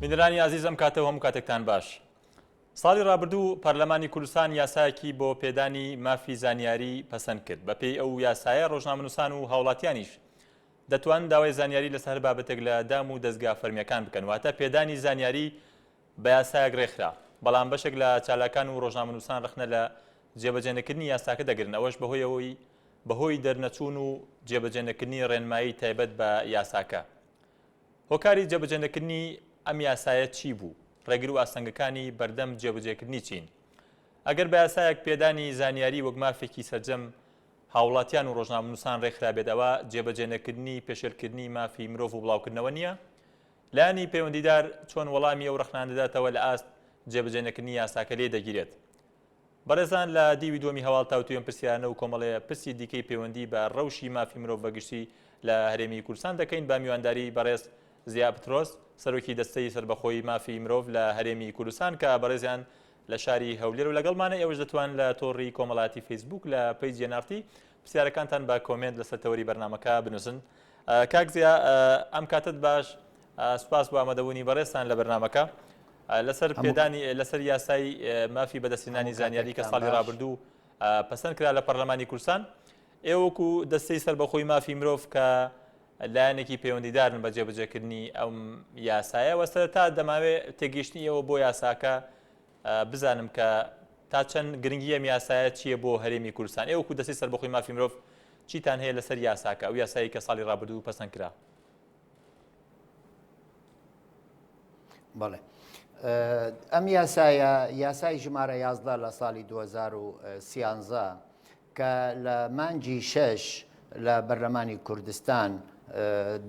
بینەرانی ئازیز ئەم کاتە و هەموو کاتێکتان باش. ساڵی ڕابردوو پەرلەمانی کوردستان یاسایەکی بۆ پێدانی مافی زانیاری پەسەند کرد. بەپێی ئەو یاسایە ڕۆژنامەنووسان و هاوڵاتیانیش دەتوانن داوای زانیاری لەسەر هەر بابەتێک لە دام و دەزگا فەرمییەکان بکەن، واتە پێدانی زانیاری بە یاسایەک ڕێکخرا، بەڵام بەشێک لە چالاکان و ڕۆژنامەنووسان ڕەخنە لە جێبەجێنەکردنی یاساکە دەگرن، ئەوەش بەهۆی ئەوەی بەهۆی دەرنەچوون و جێبەجێنەکردنی ڕێنمایی تایبەت بە یاساکە. هۆکاری جێبەجێنەکردنی ئەم یاسایە چی بوو؟ ڕێگر و ئاستەنگەکانی بەردەم جێبەجێکردنی چین؟ ئەگەر بە یاسایەک پێدانی زانیاری وەک مافێکی سەرجەم هاوڵاتیان و ڕۆژنامەنووسان ڕێکخرابێت ئەوا جێبەجێنەکردنی پێشێلکردنی مافی مرۆڤ و بڵاوکردنەوە نییە؟ لایەنی پەیوەندیدار چۆن وەڵامی ئەو ڕەخنانە دەداتەوە لە ئاست جێبەجێنەکردنی یاساکە لێی دەگیرێت؟ بەڕێزان لە دیوی دووەمی هەواڵ تاوتوێ ئەم پرسیارانە و کۆمەڵێ پرسی دیکەی پەیوەندی بە ڕەوشی مافی مرۆڤ بەگشتی لە هەرێمی کوردستان دەکەین بە میوانداری بەڕێز زیا پترۆس سەرۆکی دەستەی سەربەخۆی مافی مرۆڤ لە هەرێمی کوردستان کە بەڕێزیان لە شاری هەولێر و لەگەڵمانە ئێوەش دەتوان لە تۆڕی کۆمەڵاتی فەیسبوک لە پەیجی NRT پرسیارەکانتان بە کۆمێنت لەسەر تەوەری بەرنامەکە بنووسن کاک زیا ئەم کاتت باش سوپاس بۆ ئامادەبوونی بەڕێزتان لە بەرنامەکە لەسەر پێدانی لەسەر یاسای مافی بەدەستهێنانی زانیاری کە ساڵی ڕابردوو پەسەند کرا لە پەرلەمانی کوردستان ئێوەکو دەستەی سەربەخۆی مافی مرۆڤ کە لایەنێکی پەیوەندیدارن بە جێبەجێکردنی ئەم یاسایە وە سەرەتا دەماوێت تێگەیشتنی ئێوە بۆ یاساکە بزانم کە تا چەند گرنگی ئەم یاسایە چییە بۆ هەرێمی کوردستان ئێوەکو دەستەی سەربەخۆی مافی مرۆڤ چیتان هەیە لەسەر یاساکە ئەو یاسایی کە ساڵی ڕابردوو پەسەند کرا؟ بەڵێ ئەم یاسایە یاسای ژمارە 11 لە ساڵی 2013 کە لە مانگی شەش لە بەرلەمانی کوردستان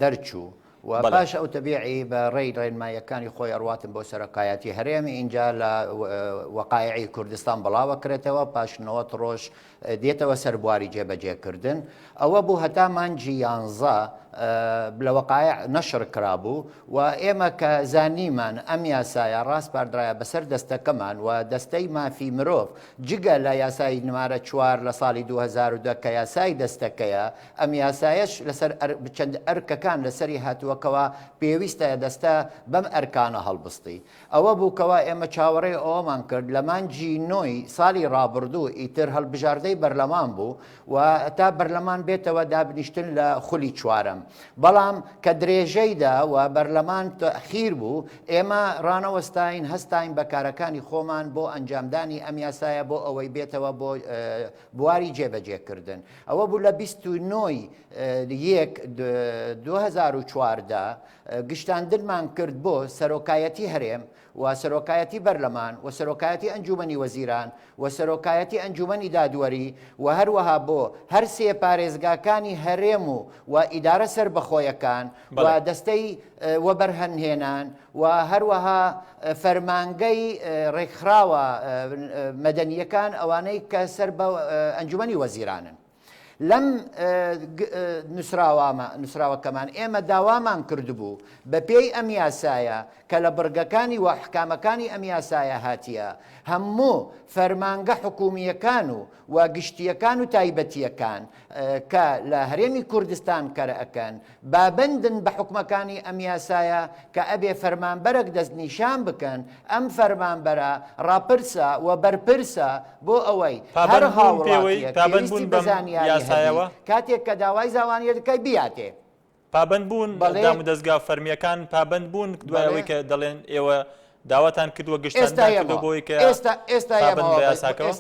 دەرچوو و پاش ئەو تەبیعی بە ڕێی ڕێنماییەکانی خۆی ئەڕواتن بۆ سەرۆکایەتی هەرێم ئینجا لە وەقایعی کوردستان بڵاوە کرێتەوە پاش 90 ڕۆژ دێتەوە سەر بواری جێبەجێکردن ئەوە بوو هەتا مانگی یانزە لە وەقایع نەشر کرابوو و ئێمە کە زانیمان ئەم یاسایە ڕاسپاردرایە بەسەر دەستەکەمان و دەستەی مافی مرۆڤ جگە لە یاسای نمارە چوار لە ساڵی 2010 کە یاسای دەستەکەیە ئەم یاسایەش لەسەر چەند ئەرکەکان لەسەری هاتووە کەوا پێویستە دەستە بەم ئەرکانە هەڵبستی. ئەوە بوو کەوا ئێمە چاوەڕێی ئەوەمان کرد لە مانگی نۆی ساڵی ڕابڕدوو ئیتر هەڵبژاردەی بەرلەمان بوو و تا بەرلەمان بێتەوە دابنیشتن لە خولی چوارەم بەڵام کە درێژەی دا و بەرلەمان تەئخیر بوو ئێمە ڕانەوەستاین هەستاین بە کارەکانی خۆمان بۆ ئەنجامدانی ئەم یاسایە بۆ ئەوەی بێتەوە بۆ بواری جێبەجێکردن. ئەوە بوو لە 29 ی یەک 2014 گشتاندنمان کرد بۆ سەرۆکایەتی هەرێم و سەرۆکایەتی بەرلەمان و سەرۆکایەتی ئەنجومەنی وەزیران و سەرۆکایەتی ئەنجومەنی دادوەری و هەروەها بۆ هەر سێ پارێزگاکانی هەرێم و و ئیدارە سەربەخۆیەکان و دەستەی وەبەرهەمهێنان و هەروەها فەرمانگەی ڕێکخراوە مەدەنییەکان ئەوانەی کە سەر بە ئەنجومەنی وەزیرانن. لەم نووسراوامە نووسراوەکەمان ئێمە داوامان کردبوو بە پێی ئەم یاسایە کە لە بڕگەکانی و ئەحکامەکانی ئەم یاسایە هاتیە هەموو فەرمانگە حکومییەکان و و گشتییەکان و تایبەتییەکان کە لە هەرێمی کوردستان کەرئەکەن بابەندن بە حوکمەکانی ئەم یاسایە کە ئەبێ فەرمانبەرەک دەستنیشان بکەن ئەم فەرمانبەرە ڕاپرسە و بەرپرسە بۆ ئەوەی هەر هاوڵاتیەک پێویستی بە زانیاری هەبی کاتێک کە داوای زاوانیە دەکای بیاتێ. پابەند بوون دامودەزگا فەرمییەکان پابەند بوون دوای ئەوەی کە دەڵێن ئێوە داواتان کردووە گشتاندنتان کردووە بۆ ئەوەی کە پابەند بە یاساکەوە؟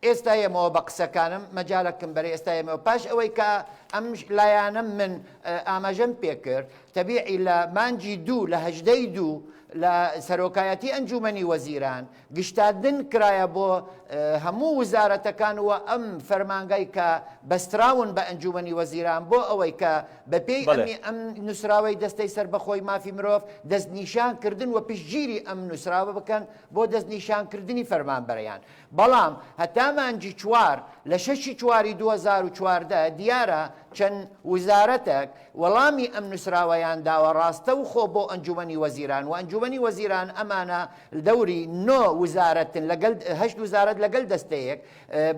ئێستا یەمەوە بە قسەکانم مەجالەکم بەرێ ئێستا یەمەوە پاش ئەوەی کە ئەم لایانەم من ئاماژەم پێکرد تەبیعی لە مانگی دوو لە هەژدەی دوو لە سەرۆکایەتی ئەنجومەنی وەزیران گشتاندن کرایە بۆ هەموو وزارەتەکان و ئەم فەرمانگای کە بەستراون بە ئەنجومەنی وەزیران بۆ ئەوەی کە بەپێی ئەمی ئەم نووسراوەی دەستەی سەربەخۆی مافی مرۆڤ دەستنیشان کردن و پشتگیری ئەم نووسراوە بکەن بۆ دەستنیشانکردنی فەرمانبەریان بەڵام هەتا مانگی چوار لە شەشی چواری 2014 دیارە. چەند وزارەتەک وەڵامی ئەم نوسراوەیان داوە ڕاستەوخۆ بۆ ئەنجومەنی وەزیران و ئەنجومەنی وەزیران ئەمانە دەوری نۆ وزارەتن لەگەل هەشت وزارەت لەگەل دەستەیەک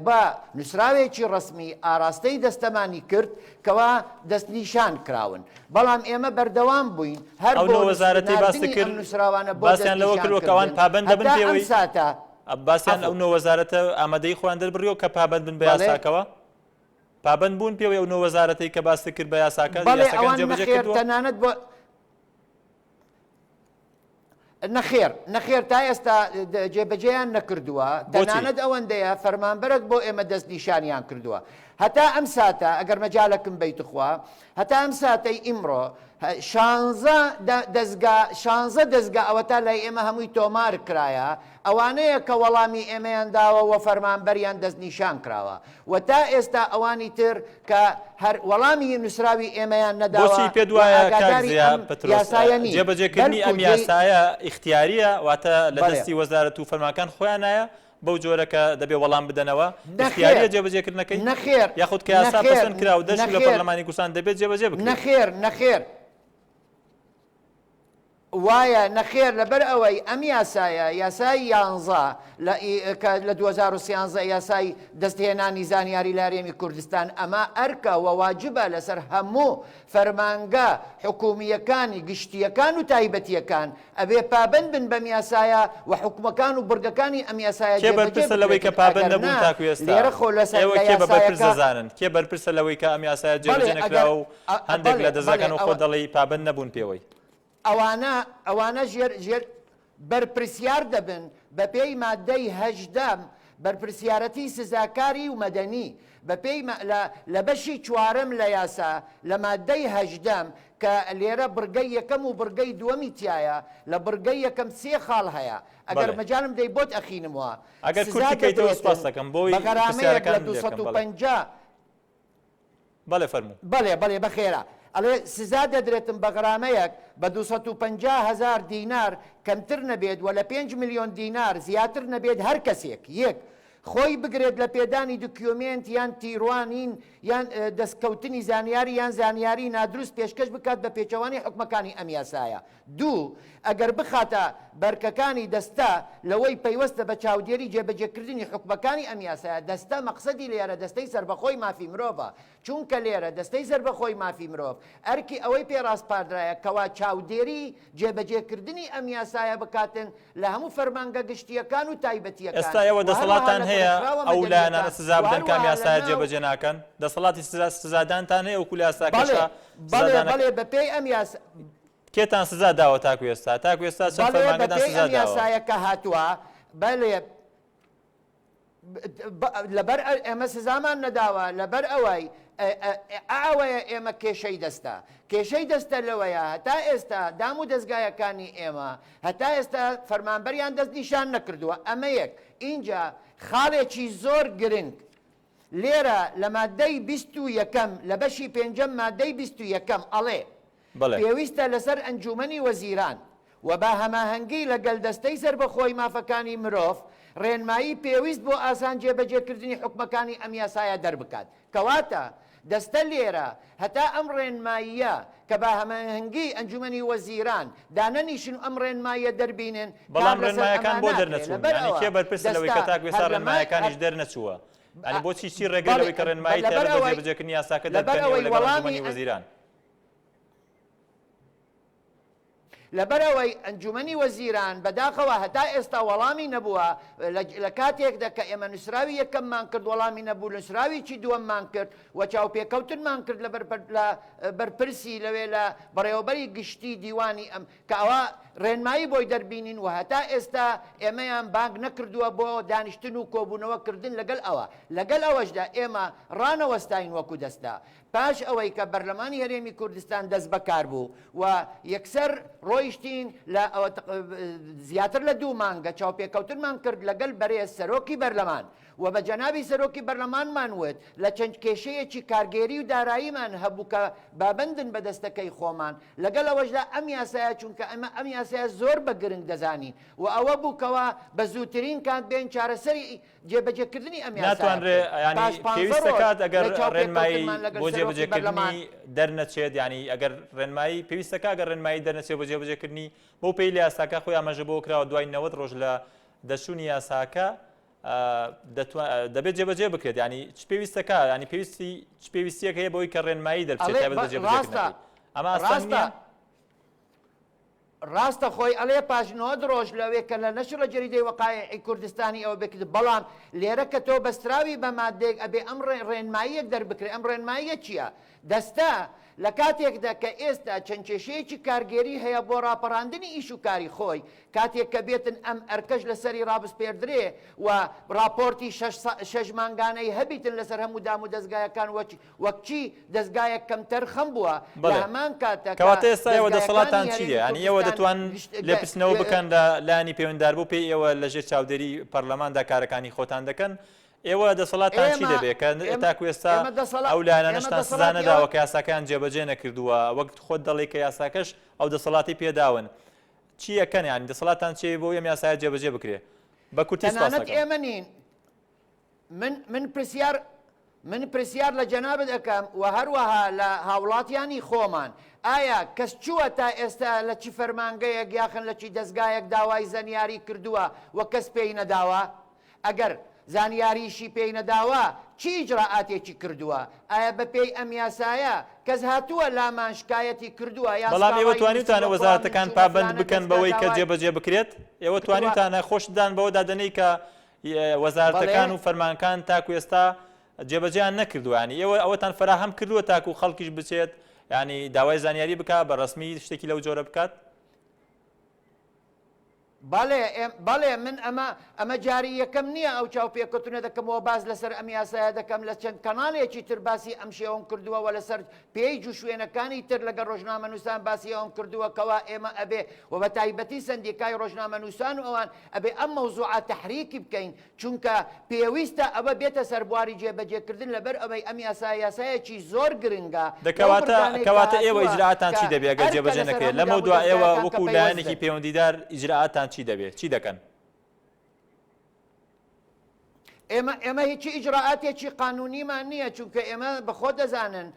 بە نوسراوێکی ڕەسمی ئاراستەی دەستەمانی کرد کەوا دەستنیشان کراون بەڵام ئێمە بەردەوام بووین هەر ئەو بۆ نۆ وەزارەتەی باست ناردنی ئەم کرد نوسراوانە بۆ باسیان لەوە دەستنیشان کردووە کە ئەوان کردن پابەند دەبن هەتا ئەم پێوەی ساتە باسیان عەفو ئەو نۆ وەزارەتە ئامادەیی خۆیان دەربڕیوە کە پابەند بن بە بەڵێ یاساکەوە؟ پابەند بوون پێوەی ئەو نۆ وەزارەتەی کە باست کرد بە یاساکە بەڵێ یاساکەیان ئەوان جێبەجێ نەخێر کردووە؟ تەنانەت بۆ نەخێر نەخێر تا ئێستا جێبەجێیان نەکردووە بۆچی؟ تەنانەت ئەوەندەیە فەرمانبەرەک بۆ ئێمە دەستنیشانیان کردووە هەتا ئەم ساتە ئەگەر مەجالەکم بەی تخوا هەتا ئەم ساتەی ئیمڕۆ شانزە دەزگا شانزە دەزگا ئەوەتا لای ئێمە هەمووی تۆمار کرایە ئەوانەیە کە وەڵامی ئێمەیان داوە و فەرمانبەریان دەستنیشان کراوە و تا ئێستا ئەوانی تر کە هەر وەڵامی نووسراوی ئێمەیان نەداوە بۆچی پێت و وایە کاک ئاگاداری زیا ئەم پترۆس یاسایە نین جێبەجێکردنی بەلکو ئەم جێی یاسایە ئیختیارییە واتە لە بەڵێ. دەستی وەزارەت و فەرمانکان خۆیانایە بەو جۆرە کە دەبێ وەڵام بدەنەوە نەخێر ئیختیارییە جێبەجێکردنەکەی نەخێر یاخود کە یاسا نەخێر پەسەند کرا و دەرچوو لە نەخێر پەرلەمانی کوردستان دەبێت جێبەجێ بکرێت؟ نەخێر نەخێر وایە نەخێر لەبەر ئەوەی ئەم یاسایە یاسای یانزە لە کە لە 2013 یاسای دەستهێنانی زانیاری لە هەرێمی کوردستان ئەمە ئەرکە و واجبە لەسەر هەموو فەرمانگە حکومییەکانی گشتییەکان و تایبەتییەکان ئەبێ پابەند بن بەم یاسایە و حوکمەکان و بڕگەکانی ئەم یاسایە کێ جێبەجێ بەرپرسە لەوەی کە بکرێتن پابەند ئەگەر نەبوون نا تاکو ئێستا؟ لێرە خۆ لەسەر ئێوە لە کێ بە بەرپرس یاسایەکە دەزانن؟ کێ بەرپرسە لەوەی کە ئەم یاسایە بەڵێ جێبەجێ ئەگەر نەکراوە و هەندێک بەڵێ لە بەڵێ دەزگاکان و ئەوە خۆت دەڵێی پابەند نەبوون پێوەی؟ ئەوانە ئەوانە ژێر ژێر بەرپرسیار دەبن بەپێی ماددەی 18 بەرپرسیارەتی سزاکاری و مەدەنی بەپێی لە لە بەشی چوارەم لە یاسا لە ماددەی هەژدەم کە لێرە بڕگەی یەکەم و بڕگەی دووەمی تیایە لە بڕگەی یەکەم سێ خاڵ هەیە ئەگەر بەڵێ. مەجالم دەی بۆت ئەخینموە ئەگەر سزا کورتی کەیتەوە دەدرێتن سوپاست دەکەم بۆی بە غەرامەیەک لە پرسیارەکانم دوو لێ سەد بکەم و بەڵێ. پەنجا بەڵێ فەرموو. بەڵێ بەڵێ بەخێرا ئەڵێ سزا دەدرێتن بە غەرامەیەک بە 250 هەزار دینار کەمتر نەبێت و لە پێنج ملیۆن دینار زیاتر نەبێت هەر کەسێک یەک خۆی بگرێت لە پێدانی دکیۆمێنت یان تیڕوانین یان دەستکەوتنی زانیاری یان زانیاری نادروست پێشکەش بکات بە پێچەوانەی حوکمەکانی ئەم یاسایە. دوو، ئەگەر بخاتە بەرکەکانی دەستە لەوەی پەیوەستە بە چاودێری جێبەجێکردنی حوکمەکانی ئەم یاسایە، دەستە مەقسەدی لێرە دەستەی سەربەخۆی مافی مرۆڤە، چونکە لێرە دەستەی سەربەخۆی مافی مرۆڤ ئەرکی ئەوەی پێ ڕاسپاردرایە کەوا چاودێری جێبەجێکردنی ئەم یاسایە بکاتن لە هەموو فەرمانگە گشتییەکان و تایبەتییەکان ئێستا ئێوە و هەروەها دەسەڵاتتان لە هەیە ڕێکخراوە ئەو لایەنانە مەدەنییەکان سزا و بدەن کە ئەم هەروەها لە یاسایە ناو جێبەجێ ناکەن؟ دەسەڵاتی سزا سزادانتان هەیە وەکو لە بەڵێ یاساکەشا بەڵێ سزادانەکە بەڵێ بەپێی ئەم یاسا کێتان سزا داوە تاکو ئێستا؟ تاکو ئێستا چەند بەڵێ فەرمانگەتان بەپێی سزا ئەم داوە؟ یاسایە کە هاتووە بەڵێ لەبەر ئێمە سزامان نەداوە لەبەر ئەوەی ئەوەیە ئێمە کێشەی دەستە کێشەی دەستە لەوەیە هەتا ئێستا دام و دەستگایەکانی ئێمە هەتا ئێستا فەرمانبەریان دەست نیشان نەکردووە ئەمە یەک ئینجا خاڵێکی زۆر گرنگ لێرە لە مادەی 21ەم لە بەشی پێنجەم مادەی 21ەم ئەڵێ بەڵێ. پێویستە لەسەر ئەنجوومەنی وەزیران و بە هەماهەنگی لەگەل دەستەی سەربەخۆی مافەکانی مرۆڤ ڕێنمایی پێویست بۆ ئاسان جێبەجێکردنی حوکمەکانی ئەم یاسایە دەربکات. کەواتە دەستە لێرە هەتا ئەم ڕێنماییە کە بە هەماهەنگی ئەنجوومەنی وەزیران دانەنیشن و ئەم ڕێنماییە دەربینن کار بەڵام لەسەر ڕێنمایەکان ئەمە بۆ ناکرێ. دەرنەچوون؟ لەبەر یانی ئەوە کێ بەرپرسە لەوەی دەستە کە تاکو ئێستا هەر لە ما هەر ڕێنمایەکانیش دەرنەچووە؟ یانی بۆچی چی ڕێگرە بەڵێ لەوەی کە ڕێنمایی لەبەر تایبەت بە ئەوەی جێبەجێکردنی یاساکە لەبەر دەربکەن ئێوە ئەوەی لەگەڵ وەڵامی ئەنجوومەنی وەزیران؟ لەبەرئەوەی ئەنجومەنی وەزیران بەداخەوە هەتا ئێستا وەڵامی نەبووە، لە کاتێکدا کە ئێمە نوسراوی یەکەممان کرد وەڵامی نەبوو، نوسراویی دووەممان کرد و چاوپێکەوتنمان کرد لە لە بەرپرسی لەوێ لە بەڕێوەبەری گشتی دیوانی ئەم کە ئەوە ڕێنمایی بۆی دەربینین و هەتا ئێستا ئێمەیان بانگ نەکردووە بۆ دانیشتن و کۆبوونەوە کردن لەگەل ئەوە لەگەل ئەوەشدا ئێمە ڕانەوەستاین وەکو دەستە پاش ئەوەی کە بەرلەمانی هەرێمی کوردستان دەست بەکار بوو و یەکسەر ڕۆیشت. ڕۆیشتین لە زیاتر لە دوو مانگە چاوپێکەوتنمان کرد لەگەل بەرێز سەرۆکی بەرلەمان و بە جەنابی سەرۆکی بەرلەمانمان وت لە چەند کێشەیەکی کارگێری و داراییمان هەبوو کە بابەندن بە دەستەکەی خۆمان لەگەل ئەوەشدا ئەم یاسایە چونکە ئەمە ئەم یاسایە زۆر بە گرنگ دەزانین و ئەوە بوو کەوا بە زووترین کات بێن چارەسەری جێبەجێکردنی ئەم یاسایە ناتوانرێ بکەین. یانی پاش پانزە پێویست ڕۆژ دەکات ئەگەر لە ڕێنمایی چاوپێکەوتنمان لەگەل بۆ سەرۆکی جێبەجێکردنی بەرلەمان، دەرنەچێت یانی ئەگەر ڕێنمایی پێویست دەکات ئەگەر ڕێنمایی دەرنەچێت بۆ جێبەجێکردنی بەو پێی لە یاساکە خۆی ئاماژە بەوە کراوە دوای 90 ڕۆژ لە دەرچوونی یاساکە دەبێت جێبەجێ بکرێت ینی چ پێویستەکە ینی پێویستی چ پێویستیەک هەیە بۆی کە ڕێنمایی دەربچێت ئەڵێ تایبەت بە بە ڕاستە جێبەجێکردنەکەی ئەمە ئاستەنگ ڕاستە نییە؟ ڕاستە خۆی ئەڵێ پاش 90 ڕۆژ لەوێ کە لە نەشر لە جەریدەی وەقایعی کوردستانی ئەوە بێ کرد بەڵام لێرە کە تۆ بەستراوی بە مادەیەک ئەبێ ئەم ڕێنماییەک دەربکرێ ئەم ڕێنماییە چییە؟ دەستە لە کاتێکدا کە ئێستا چەند کێشەیەکی کارگێری هەیە بۆ ڕاپەڕاندنی ئیش و کاری خۆی کاتێک کە بێتن ئەم ئەرکەش لەسەری ڕابسپێردرێ و ڕاپۆرتی شەش مانگانەی هەبیتن لەسەر هەموو دام و دەزگایەکان وەک وەک چی دەزگایەک کەمتەرخەم بووە لە بەڵێ. هەمان کاتە کە کەواتە ئێستا ئێوە دەزگایەکانی دەسەڵاتتان چی هەرێمی دێ؟ یانی ئێوە کوردستان دەتوان گشت لێپرسینەوە بکەن لە لایەنی پەیوەنددار بەو پێی ئێوە لە ژێر چاودێری پەرلەماندا کارەکانی خۆتان دەکەن، ئێوە دەسەڵاتتان چی ئێمە دەبێ کە ئێمە تاکو ئێستا ئێمە دەسەڵا ئەو ئێمە لایەنانەشتان سزا دەسەڵاتی ئەوە نەداوە کە یاساکەیان جێبەجێ نەکردووە وەک خۆت دەڵێی کە یاساکەش ئەو دەسەڵاتی پێداون چی ئەکەن یانی دەسەڵاتتان چیە بۆ ئەم یاسایە جێبەجێ بکرێ؟ بە کورتی سپاست تەنانەت ئەکەم. ئێمە نین من من پرسیار من پرسیار لە جەنابت ئەکەم و هەروەها لە هاوڵاتیانی خۆمان ئایا کەس چووە تا ئێستا لە چ فەرمانگەیەک یاخن لە چی دەزگایەک داوای زەنیاری کردووە و کەس پێی نەداوە؟ ئەگەر زانیاریشی پێی نەداوە چی ئیجرائاتێکی کردووە؟ ئایا بە پێی ئەم یاسایە کەس هاتووە لامان شکایەتی کردووە یان بەڵام ئێوە سکاڵای توانیوتانە نووسیوە کەوا من وەزارەتەکان چوومە پابەند فلانە بکەن دەزگا بەوەی کە داوای جێبەجێ بکرێت؟ ئێوە کردووە؟ توانیوتانە خۆشت دان بەوەدا دەنێی کە وەزارەتەکان بەڵێ. و فەرمانکان تاکو ئێستا جێبەجێیان نەکردووە یانی ئێوە ئەوەتان فەراهەم کردووە تاکو خەڵکیش بچێت یانی داوای زانیاری بکا بە ڕەسمی شتێکی لەو جۆرە بکات؟ بەڵێ بەڵێ من ئەمە ئەمە جاری یەکەم نییە ئەو چاوپێکەوتنە دەکەمەوە باس لەسەر ئەم یاسایە دەکەم لە چەند کەناڵێکی تر باسی ئەم شێوەم کردووە وە لەسەر page و شوێنەکانی تر لەگەڵ ڕۆژنامەنووسان باسی ئەوەم کردووە کەوا ئێمە ئەبێ و بە تایبەتی سەندیکای ڕۆژنامەنووسان و ئەوان ئەبێ ئەم مەوزوعە تەحریکی بکەین چونکە پێویستە ئەوە بێتە سەر بواری جێبەجێکردن لەبەر ئەوەی ئەم یاسایە یاسایەکی زۆر گرنگە دە لەو کەواتە بڕگانەی کە کەواتە ئێوە هاتووە ئیجرائاتتان کە چی دەبێ ئەگەر ئەرکە جێبەجێ لەسەر نەکرێت هەموو لەمەو دوا ئێوە دامودەزگایەکان کە وەکوو پەیوەست لایەنێکی بن. پەیوەندیدار ئیجرائاتتان چی دەبێ چی دەکەن؟ ئێمە ئێمە هیچی ئیجرائاتێکی قانونیمان نییە چونکە ئێمە بە خۆ دەزانن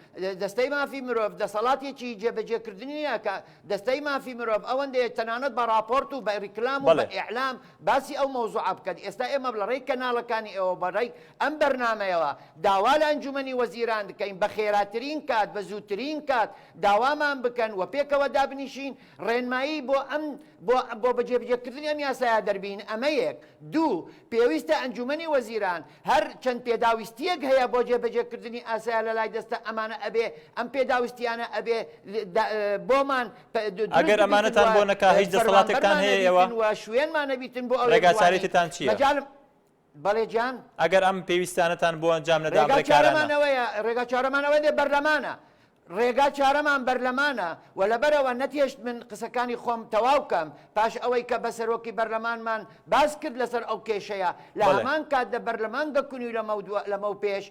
دەستەی مافی مرۆڤ دەسەڵاتێکی جێبەجێکردنی نییە کە دەستەی مافی مرۆڤ ئەوەندەیە تەنانەت بە ڕاپۆرت و بە ریکلام و بە ئیعلام باسی ئەو مەوزوعە بکەن ئێستا ئێمە لە ڕێی کەناڵەکانی ئێوە بە ڕێی ئەم بەرنامەیەوە داوا لە ئەنجومەنی وەزیران دکەین بە خێراترین کات بە زووترین کات داوامان بکەن و پێکەوە دابنیشین ڕێنمایی بۆ ئەم بۆ بۆ بەجێبجێکردنی ئەم یاسایە دەربین ئەمە یەک. دوو، پێویستە ئەنجومەنی وەزیران هەر چەند پێداویستیەک هەیە بۆ جێبەجێکردنی ئاسایە لە لای دەستە ئەمانە ئەبێ ئەم پێداویستیانە ئەبێ بۆمان دروست ئەگەر ببیتن ئەمانەتان و بۆ نەکا هیچ دەسەڵاتێکتان فەرمانبەرمان هەیە ئێوە؟ نەبیتن و شوێنمان نەبیتن بۆ ئەوەی ڕێگا بتوانین چارێتیتان چییە؟ مەجالم بەڵێ گیان؟ ئەگەر ئەم پێویستانەتان بۆ ئەنجام نەدا ئەم ڕێگا چارەمان ڕێکارانە. ئەوەیە ڕێگا چارەمان ئەوەیە بەرلەمانە ڕێگا چارەمان بەرلەمانە و لەبەرئەوە نەتهێشت من قسەکانی خۆم تەواو کەم پاش ئەوەی کە بە سەرۆکی بەرلەمانمان باس کرد لەسەر ئەو کێشەیە لە بەڵێ. هەمان کاتدا بەرلەمان گەکونی لەمەودوا لەمەوپێش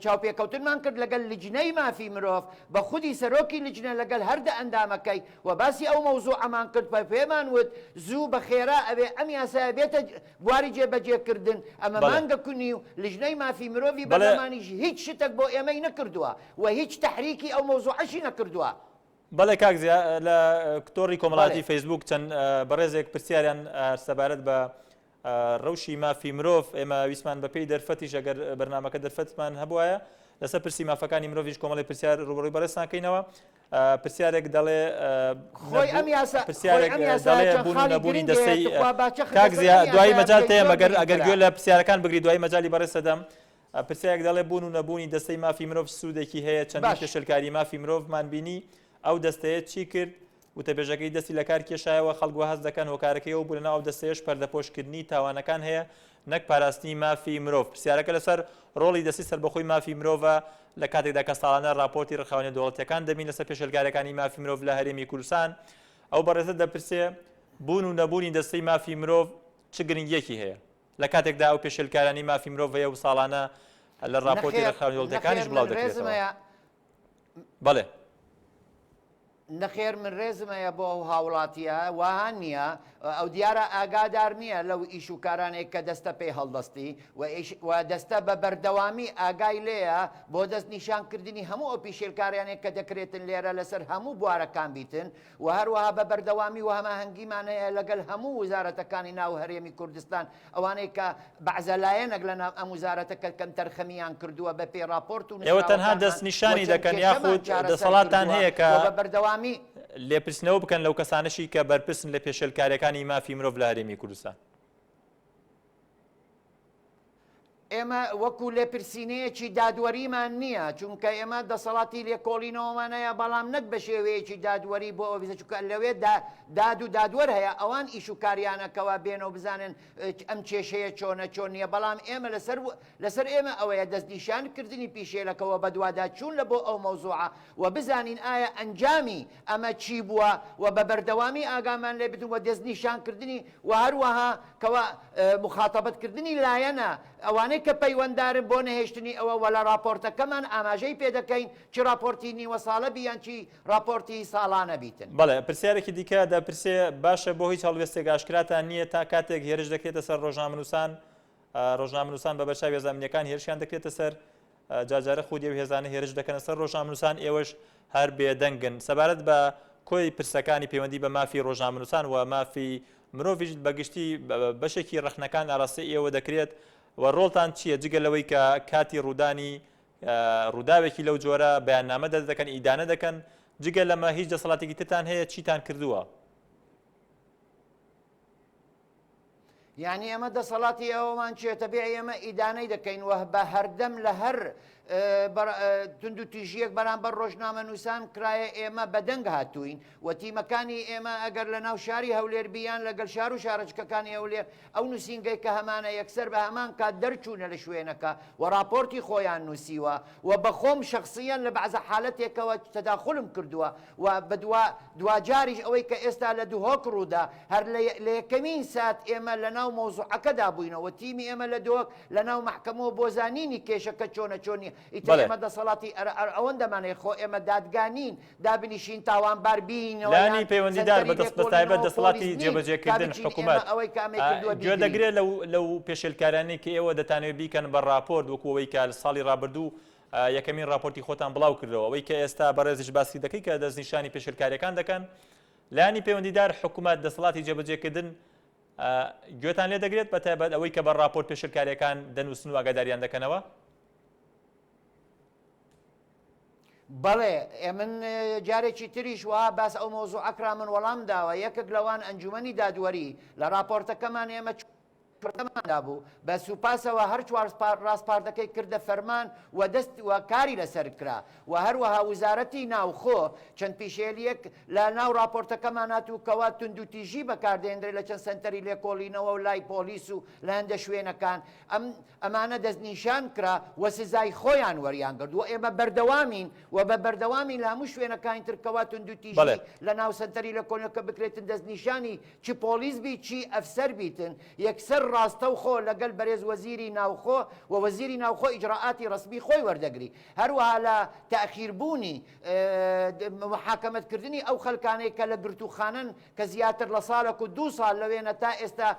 چاوپێکەوتنمان کرد لەگەل لجنەی مافی مرۆڤ بە خودی سەرۆکی لجنە لەگەل هەر دە ئەندامەکەی و باسی ئەو مەوزوعەمان کرد و پێمان وت زوو بە خێرا ئەبێ ئەم یاسایە بێتە بواری جێبەجێکردن ئەمە بەڵێ. مانگە کونی و لجنەی مافی مرۆڤی بەڵێ. بەرلەمانیش هیچ شتەک بۆ ئێمەی نەکردووە و هیچ تەحریکی ئەو مەوزوعەشی نەکردووە. بەڵێ کاک زیا لە تۆڕی بەڵێ. کۆمەڵایەتی فەیسبووک چەند بەڕێزێک پرسیاریان سەبارەت بە ڕەوشی مافی مرۆڤ ئێمە ویستمان بەپێی دەرفەتیش ئەگەر بەرنامەکە دەرفەتمان هەبوایە لەسەر پرسی مافەکانی مرۆڤیش کۆمەڵی پرسیار ڕوبەڕووی بەڕێزتان کەینەوە پرسیارێک دەڵێ خۆی ئەم یاسا خۆی پرسیارێک ئەم یاسایە دەڵێ چەند بوون و خاڵی نەبوونی گرنگ هەیە دەستەی توخوا با چەخت کاک لەسەر زیا ئەم دوایی یاسایە مەجال بکەین تێم زۆر ئەگەر ئەگەر گرنگترە. گوێ لە پرسیارەکان بگری دوایی مەجالی بەڕێز دەدەم پرسیارێک دەڵێ بوون و نەبوونی دەستەی مافی مرۆڤ سوودێکی هەیە چەندین باش. پێشێلکاری مافی مرۆڤمان بینی ئەو دەستەیە چی کرد وتەبێژەکەی دەستی لەکار کێشایەوە، خەڵک وا هەست دەکەن هۆکارەکەی ئەوە بوو لەناو ئەو دەستەیەش پەردەپۆشکردنی تاوانەکان هەیە نەک پاراستنی مافی مرۆڤ. پرسیارەکە لەسەر ڕۆڵی دەستەی سەربەخۆی مافی مرۆڤە لە کاتێکدا کە ساڵانە ڕاپۆرتی ڕێکخراوە نێودەوڵەتییەکان دەبین لەسەر پێشێلکارییەکانی مافی مرۆڤ لە هەرێمی کوردستان. ئەو بەڕێزە دەپرسێ بوون و نەبوونی دەستەی مافی مرۆڤ چ گرنگیەکی هەیە لە کاتێکدا ئەو پێشێلکارانی مافی مرۆڤ هەیە و ساڵانە لە ڕاپۆرتی نەخێر ڕێکخراوە نەخێر نێودەوڵەتیەکانیش من بڵاو ڕێزم دەکرێتەوە. هەیە بەڵێ. نەخێر من ڕێزم هەیە بۆ ئەو هاوڵاتیە واها نیە ئەو دیارە ئاگادار نیە لەو ئیش و کارانەی کە دەستە پێی هەڵدەستی و ئیش و دەستە بە بەردەوامی ئاگای لێیە بۆ دەست نیشان کردنی هەموو ئەو پیشێلکاریانەی کە دەکرێتن لێرە لەسەر هەموو بوارەکان بیتن و هەروەها بە بەردەوامی و هەماهەنگیمان هەیە لەگەل هەموو وزارەتەکانی ناو هەرێمی کوردستان ئەوانەی کە بەعزە لایەنەک لە ناو ئەم وزارەتە کە کەمتەرخەمیان کردووە بە پێی ڕاپۆرت و ئێوە تەنها نووسراوەکانمان دەست و نیشانی چەند دەکەن کێشەمان یاخود چارەسەر دەسەڵاتتان کردووە هەیە کە و بە بەردەوامی لێپرسینەوە بکەن لەو کەسانەشی کە بەرپرسن لە پێشێلکاریەکانی مافی مرۆڤ لە هەرێمی کوردستان؟ ئێمە وەکو لێپرسینەیەکی دادوەریمان نییە، چونکە ئێمە دەسەڵاتی لێکۆڵینەوەمان هەیە، بەڵام نەک بە شێوەیەکی دادوەری بۆ ئەوە چونکە لەوێ داد و دادوەر هەیە، ئەوان ئیش و کاریانە کەوا بێنەوە بزانن ئەم کێشەیە چۆنە چۆن نییە، بەڵام ئێمە لەسەر لەسەر ئێمە ئەوەیە دەستنیشان کردنی پیشێلەکە و بەدواداچوون لە بۆ ئەو مەوزوعە و بزانین ئایا ئەنجامی ئەمە چی بووە و بە بەردەوامی ئاگامان لێ بێت و دەستنیشان کردنی و هەروەها کەوا موخاتەبەت کردنی لایەنە ئەوانەی کە پەیوەندارن بۆ نەهێشتنی ئەوە وە لە ڕاپۆرتەکەمان ئاماژەی پێ دەکەین چ ڕاپۆرتی نیوە ساڵە بی یان چی ڕاپۆرتی ساڵانە بیتن. بەڵێ پرسیارێکی دیکە دەپرسێ باشە بۆ هیچ هەڵوێستێک ئاشکراتان نییە تا کاتێک هێرش دەکرێتە سەر ڕۆژنامەنووسان ڕۆژنامەنووسان بە بەرچاوی هێزە ئەمنییەکان هێرشیان دەکرێتە سەر جارجارە خودی ئەو هێزانە هێرش دەکەنە سەر ڕۆژنامەنووسان ئێوەش هەر بێدەنگن سەبارەت بە کۆی پرسەکانی پەیوەندی بە مافی ڕۆژنامەنووسان و مافی مرۆڤیش بەگشتی بەشێکی ڕەخنەکان ئاراستەی ئێوە دەکرێت و ڕۆڵتان چییە جگە لەوەی کە کاتی ڕوودانی ڕووداوێکی لەو جۆرە بەیاننامە دەردەکەن ئیدانە دەکەن جگە لەمە هیچ دەسەڵاتێکی ترتان هەیە چیتان کردووە؟ یانی ئێمە دەسەڵاتی ئەوەمان چیە تەبیعی ئێمە ئیدانەی دەکەین وە بە هەردەم لە هەر توندوتیژیەک بەرامبەر ڕۆژنامەنووسان کرایە ئێمە بەدەنگ هاتووین و تیمەکانی ئێمە ئەگەر لە ناو شاری هەولێر بیان لەگەل شار و شارۆچکەکانی هەولێر ئەو نووسینگەی کە هەمانە یەکسەر بە هەمان کات دەرچوونە لە شوێنەکە و ڕاپۆرتی خۆیان نووسیوە و بەخۆم شخصیەن لە بەعزە حالەتێکەوە تەداخلم کردووە و بە دواجاریش ئەوەی کە ئێستا لە دهۆک ڕوودا، هەر لە یەکەمین سات ئێمە لە ناو مەوزوعەکەدا بووینەوە و تیمی ئێمە لە دهۆک لە ناو مەحکەمەوە بۆ زانینی کێشەکە چۆنە چۆن نییە، ئیتر ئێمە دەسەڵاتی ئەوەندەمان هەیە، خۆ ئێمە دادگا نین دابنیشین تاوانبار بینەوە یان لایەنی پەیوەندیدار سەنتەری بە تایبەت لێکۆڵینەوە دەسەڵاتی پۆلیس نین تا جێبەجێکردن بچین ئێمە حکومەت ئەوەی کە ئەمەی کردووە گوێ بیگرین. دەگرێت لەو پێشێلکاریانەی کە ئێوە دەتانەوێت بیکەن بە ڕاپۆرت وەکو ئەوەی کە ساڵی ڕابردوو یەکەمین ڕاپۆرتی خۆتان بڵاو کردەوە، ئەوەی کە ئێستا بەڕێزیش باسی دەکەی کە دەستنیشانی پێشێلکارییەکان دەکەن، لایەنی پەیوەندیدار، حکومەت، دەسەڵاتی جێبەجێکردن گوێتان لێ دەگرێت، بەتایبەت ئەوەی کە بە ڕاپۆرت پێشێلکارییەکان دەنووسن و ئاگاداریان دەکەنەوە؟ بەڵێ، ئێمن جارێکی تریش وەها باس ئەو مەوزوعە کرا من وەڵام داوە، یەکێک لەوان ئەنجومەنی دادوەری، لە ڕاپۆرتەکەمان ئێمە پەرلەماندا بوو، بە سوپاسەوە هەر چوار ڕاسپاردەکەی کردە فەرمان و دەست وە کاری لەسەر کرا و هەروەها وزارەتی ناوخۆ چەند پیشێلیەک لە ناو ڕاپۆرتەکەمان هاتوو کەوا توندوتیژی بەکاردێنرێت لە چەند سەنتەری لێکۆڵینەوە و لای پۆلیس و لە هەندە شوێنەکان ئەم ئەمانە دەستنیشان کرا و سزای خۆیان وەریان گرت و ئێمە بەردەوامین و بە بەردەوامین لە هەموو شوێنەکانی تر کەوا توندوتیژی لە ناو سەنتەری لێکۆڵینەوە بکرێتن دەستنیشانی چ پۆلیس بیت چی ئەفسەر بیتن یەکسەر ڕاستەوخۆ لەگەل بەرێز وەزیری ناوخۆ و وەزیری ناوخۆ ئیجرائاتی ڕەسمی خۆی وەردەگری هەروەها لە تاخیر بوونی محاکەمەت کردنی ئەو خەلکانەی کە لە گرتووخانەن کە زیاتر لە ساڵێک و دوو ساڵ لەوێنە تا ئێستا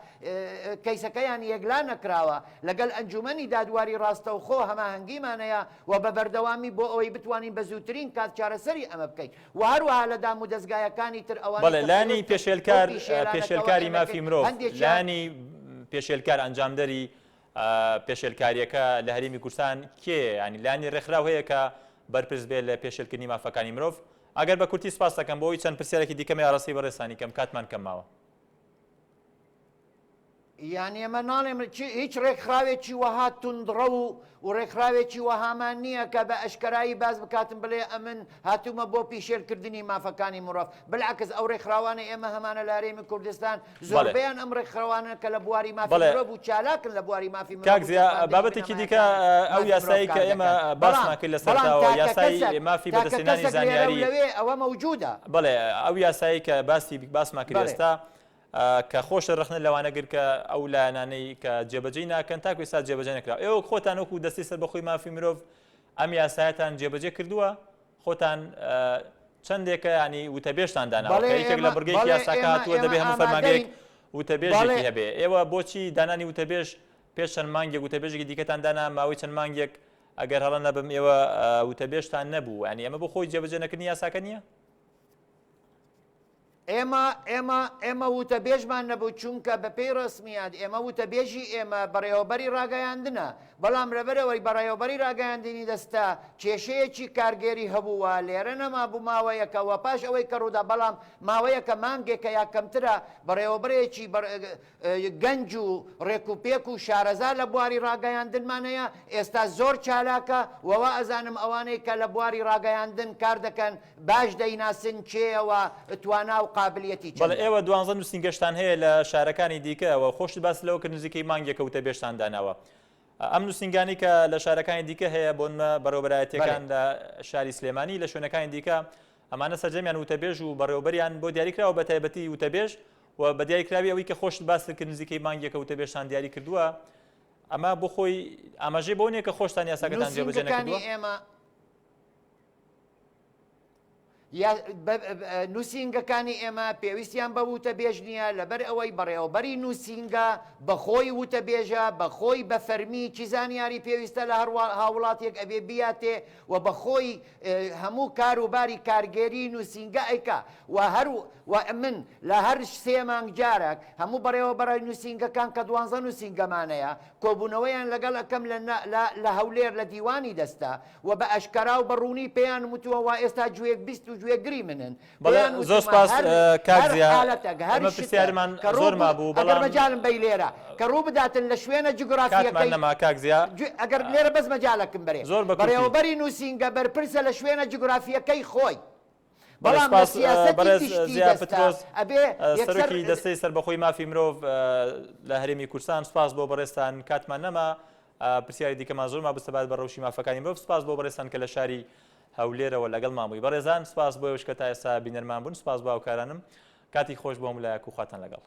کەیسەکەیان یەکلا نەکراوە لەگەل ئەنجومەنی دادواری ڕاستەوخۆ هەماهەنگیمان هەیە و بە بەردەوامی بۆ ئەوەی بتوانین بە زووترین کات چارەسەری ئەمە بکەین و هەروەها لە دامودەزگایەکانی تر ئەوانەی بەڵێ کە لایەنی پەیوەستن بەو پێشێلکار پیشێلانەکەوە پێشێلکاری ئێمە مافی دەکەین مرۆڤ هەندێکیان لایەنی پێشێلکار ئەنجامدەری پێشێلکاریەکە لە هەرێمی کوردستان کێیە یانی لایەنی ڕێکخراو هەیە کە بەرپرس بێت لە پێشێلکردنی مافەکانی مرۆڤ ئەگەر بە کورتی سپاس دەکەم بۆ ئەوی چەند پرسیارێکی دیکەم ئاراستەی بەڕێزتانی کەم کاتمان کەم ماوە. یانی ئێمە ناڵێم هیچ ڕێکخراوێکی وەها توندڕەو و ڕێکخراوێکی وەهامان نییە کە بە ئەشکەرایی باس بکاتن بڵێ ئەمن هاتوومە بۆ پیشێلکردنی مافەکانی مرۆڤ، بلعکس ئەو ڕێکخراوانەی ئێمە هەمانە لە هەرێمی کوردستان زۆربەیان ئەم ڕێکخراوانەن کە لە بواری مافی مرۆڤ و چالاکن لە بواری مافی مرۆڤ کاک زیا بابەتێکی دیکە ئەو یاسایی کە ئێمە باسمان کرد لە سەرەتاوە یاسای مافی بەدەستهێنانی زانیاری لەوێ ئەوە مەوجودە. بەڵێ ئەو یاسایی کە باسی باسمان کرد ئێستا کە خۆشت ڕەخنەت لەوانە گرت کە ئەو لایەنانەی کە جێبەجێی ناکەن تاکو ئێستا جێبەجێ نەکراوە ئێوە خۆتان وەکو دەستەی سەربەخۆی مافی مرۆڤ ئەم یاسایەتان جێبەجێ کردووە خۆتان چەندێکە ینی وتەبێژتان داناوە کە یەکێک لە بڕگەیەکی یاساکە هاتووە دەبێ هەموو فەرمانگەیەک وتەبێژێکی هەبێ ئێوە بۆچی دانانی وتەبێژ پێش چەند مانگێک وتەبێژێکی دیکەتان دانا ماوەی چەند مانگێک ئەگەر هەڵە نەبم ئێوە وتەبێژتان نەبوو ینی ئەمە بۆ خۆی جێبەجێ نەکردنی یاساکە نییە؟ ئێمە ئێمە ئێمە وتەبێژمان نەبوو چونکە بەپێی ڕەسمیات ئێمە وتەبێژی ئێمە بەڕێوەبەری ڕاگەیاندنە بەڵام لەبەرئەوەی بەڕێوەبەری ڕاگەیاندنی دەستە کێشەیەکی کارگێری هەبوو و لێرە نەمابوو ماوەیەکە و پاش ئەوەی کە ڕوودا بەڵام ماوەیەکە مانگێکە یا کەمترە بەڕێوەبەرێکی گەنج و ڕێکوپێک و شارەزا لە بواری ڕاگەیاندنمان هەیە، ئێستا زۆر چالاکە و وا ئەزانم ئەوانەی کە لە بواری ڕاگەیاندن کار دەکەن باش دەیناسن کێیە و توانا و قابلیەتی بەڵێ چەندە. ئێوە دوانزە نووسینگەشتان هەیە لە شارەکانی دیکە و خۆشت باست لەوە کرد نزیکەی مانگێکە وتەبێژتان داناوە. ئەم نووسینگانەی کە لە شارەکانی دیکە هەیە بۆ نمە بەڕێوەبەرایەتیەکان لە شاری سلێمانی لە شوێنەکانی دیکە ئەمانە سەرجەمیان وتەبێژ و بەڕێوەبەریان بۆ دیاریکراوە بە تایبەتی وتەبێژ و بە دیاریکراوی ئەوەی کە خۆشت باست کرد نزیکەی مانگێکە وتەبێژتان دیاری کردووە ئەمە بۆ خۆی ئاماژەی بۆ نییە کە خۆشتان یاساکەتان جێبەجێ نەکردووە؟ ئێمە نووسینگەکانی ئێمە پێویستیان بە وتەبێژ نییە، لەبەر ئەوەی بەڕێوەبەری نووسینگە بە خۆی وتەبێژە، بە خۆی بە فەرمی چی زانیاری پێویستە لە هەر هاووڵاتیەک ئەبێ بیاتێ و بە خۆی هەموو کار و باری کارگێری نووسینگە ئەیکا و هەر و من لە هەر سێ مانگ جارەک هەموو بەڕێوەبەرای نووسینگەکان کە دوانزە نووسینگەمان هەیە کۆبوونەوەیان لەگەڵ ئەکەم لە لە هەولێر لە دیوانی دەستە و بە ئەشکەرا و بە ڕوونی پێیان وتووە وا ئێستا گوێ بیست و گوێگری منن بەڵێ پێیان زۆر وتوومە سپاس هەر کاک هەر زیا حالەتەک هەر ئێمە شتەک پرسیارمان کە ڕوو زۆر ب مابوو ئەگەر بەڵام مەجالم بەی لێرە کە ڕوو بداتن لە شوێنە کاتمان جوگرافییەکەی نەما کاک زیا گوێ ئەگەر لێرە بەس مەجالەکم بەرێ زۆر بە کورتی. بەڕێوەبەری نووسینگە بەرپرسە لە شوێنە جوگرافییەکەی خۆی بەڵێ بەڵام لە سپاس سیاسەتی بەڕێز گشتی زیا دەستە پترۆس ئەبێ یەکسەر سەرۆکی دەستەی سەربەخۆی مافی مرۆڤ لە هەرێمی کوردستان سپاس بۆ بەڕێزتان کاتمان نەما پرسیاری دیکەمان زۆر مابوو سەبارەت بە ڕەوشی مافەکانی مرۆڤ سپاس بۆ بەڕێزتان کە لە شاری هەولێرەوە لەگەڵمان بووی بەڕێزان سپاس بۆ ئێوەش کە تا ئێستا بینەرمان بوون سپاس بۆ هاوکارانم کاتی خۆش بۆ هەموو لایەک و خواتان لەگەڵ.